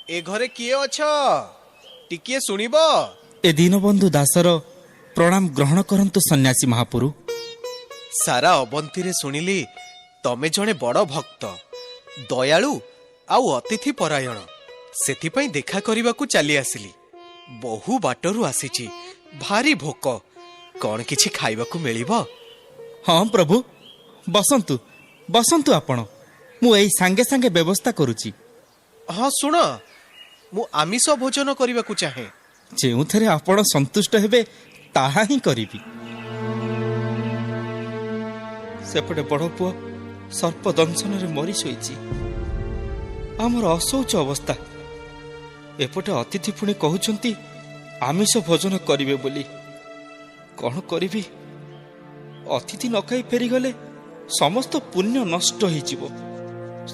ଏ ଘରେ କିଏ ଅଛ? ଟିକିଏ ଶୁଣିବ? ଏ ଦୀନବନ୍ଧୁ ଦାସର ପ୍ରଣାମ ଗ୍ରହଣ କରନ୍ତୁ ସନ୍ନ୍ୟାସୀ ମହାପୁରୁ। ସାରା ଅବନ୍ତୀରେ ଶୁଣିଲି ତମେ ଜଣେ ବଡ଼ ଭକ୍ତ, ଦୟାଳୁ ଆଉ ଅତିଥି ପରାୟଣ। ସେଥିପାଇଁ ଦେଖା କରିବାକୁ ଚାଲି ଆସିଲି। ବହୁ ବାଟରୁ ଆସିଛି, ଭାରି ଭୋକ। କଣ କିଛି ଖାଇବାକୁ ମିଳିବ? ହଁ ପ୍ରଭୁ, ବସନ୍ତୁ ବସନ୍ତୁ ଆପଣ। ମୁଁ ଏଇ ସାଙ୍ଗେ ସାଙ୍ଗେ ବ୍ୟବସ୍ଥା କରୁଛି। ହଁ ଶୁଣ, ମୁଁ ଆମିଷ ଭୋଜନ କରିବାକୁ ଚାହେଁ। ଯେଉଁଥିରେ ଆପଣ ସନ୍ତୁଷ୍ଟ ହେବେ ତାହା ହିଁ କରିବି। ସେପଟେ ବଡ଼ ପୁଅ ସର୍ପ ଦଂଶନରେ ମରି ଶୋଇଛି। ଆମର ଅଶୌଚ ଅବସ୍ଥା। ଏପଟେ ଅତିଥି ପୁଣି କହୁଛନ୍ତି ଆମିଷ ଭୋଜନ କରିବେ ବୋଲି। କଣ କରିବି? ଅତିଥି ନ ଖାଇ ଫେରିଗଲେ ସମସ୍ତ ପୁଣ୍ୟ ନଷ୍ଟ ହେଇଯିବ।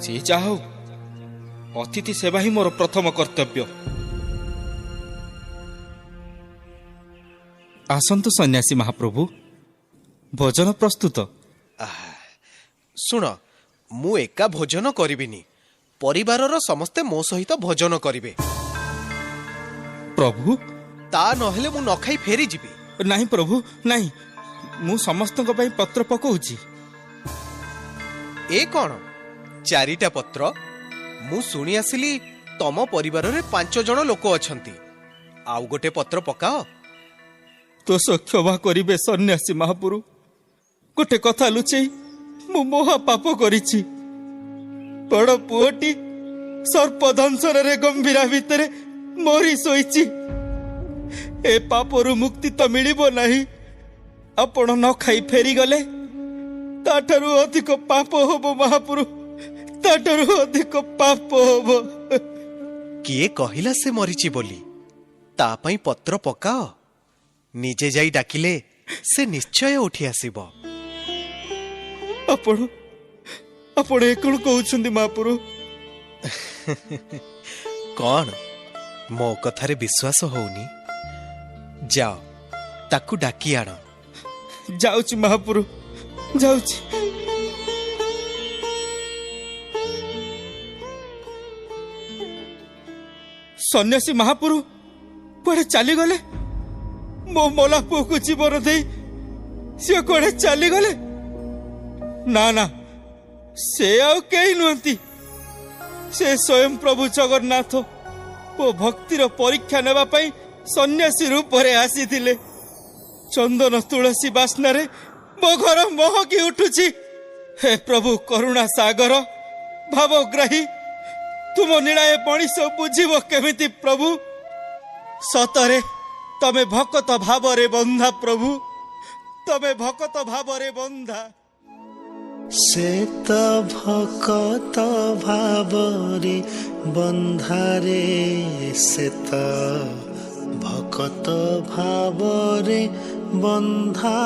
ସେ ଯାହା ହଉ, ଅତିଥି ସେବା ହିଁ ମୋର ପ୍ରଥମ କର୍ତ୍ତବ୍ୟ। ଆସନ୍ତୁ ସନ୍ନ୍ୟାସୀ ମହାପ୍ରଭୁ, ଭୋଜନ ପ୍ରସ୍ତୁତ। ଶୁଣ, ମୁଁ ଏକା ଭୋଜନ କରିବିନି, ପରିବାରର ସମସ୍ତେ ମୋ ସହିତ ଭୋଜନ କରିବେ। ପ୍ରଭୁ, ତା ନହେଲେ ମୁଁ ନ ଖାଇ ଫେରିଯିବି। ନାହିଁ ପ୍ରଭୁ ନାହିଁ, ମୁଁ ସମସ୍ତଙ୍କ ପାଇଁ ପତ୍ର ପକଉଛି। ଏ କଣ 4ଟା ପତ୍ର? ମୁଁ ଶୁଣି ଆସିଲି ତମ ପରିବାରରେ 5 ଜଣ ଲୋକ ଅଛନ୍ତି। ଆଉ ଗୋଟେ ପତ୍ର ପକାଅ। ଦୋଷ କ୍ଷମା କରିବେ ସନ୍ନ୍ୟାସୀ ମହାପୁରୁ, ଗୋଟେ କଥା ଲୁଚେଇ ମୁଁ ମହା ପାପ କରିଛି। ବଡ଼ ପୁଅଟି ସର୍ପଦଂଶନରେ ଗମ୍ଭୀରା ଭିତରେ ମରି ଶୋଇଛି। ଏ ପାପରୁ ମୁକ୍ତି ତ ମିଳିବ ନାହିଁ। ଆପଣ ନ ଖାଇ ଫେରିଗଲେ ତାଠାରୁ ଅଧିକ ପାପ ହବ ମହାପୁରୁ, ତାଠାରୁ ଅଧିକ ପାପ ହବ। କିଏ କହିଲା ସେ ମରିଛି ବୋଲି? ତା ପାଇଁ ପତ୍ର ପକାଅ। ନିଜେ ଯାଇ ଡାକିଲେ ସେ ନିଶ୍ଚୟ ଉଠି ଆସିବ। ଆପଣ ଆପଣ ଏ କଣ କହୁଛନ୍ତି ମହାପୁରୁ? କଣ ମୋ କଥାରେ ବିଶ୍ୱାସ ହଉନି? ଯାଅ ତାକୁ ଡାକି ଆଣ। ଯାଉଛି ମହାପୁରୁ, ଯାଉଛି। ସନ୍ନ୍ୟାସୀ ମହାପୁରୁ କୁଆଡେ ଚାଲିଗଲେ? ମୋ ମଲା ପୁଅକୁ ଜୀବନ ଦେଇ ସିଏ କୁଆଡେ ଚାଲିଗଲେ? ନା ନା, ସେ ଆଉ କେହି ନୁହନ୍ତି, ସେ ସ୍ୱୟଂ ପ୍ରଭୁ ଜଗନ୍ନାଥ ମୋ ଭକ୍ତିର ପରୀକ୍ଷା ନେବା ପାଇଁ ସନ୍ନ୍ୟାସୀ ରୂପରେ ଆସିଥିଲେ। ଚନ୍ଦନ ତୁଳସୀ ବାସ୍ନାରେ ମୋ ଘର ମହକି ଉଠୁଛି। ହେ ପ୍ରଭୁ କରୁଣା ସାଗର ଭାବଗ୍ରାହୀ, ତୁମ ନୀଳାଏ ମଣିଷ ବୁଝିବ କେମିତି ପ୍ରଭୁ? ସତରେ ତମେ ଭକତ ଭାବରେ ବନ୍ଧା ପ୍ରଭୁ, ତମେ ଭକତ ଭାବରେ ବନ୍ଧା। ସେ ତ ଭକତ ଭାବରେ ବନ୍ଧାରେ, ସେ ତ ଭକତ ଭାବରେ ବନ୍ଧା।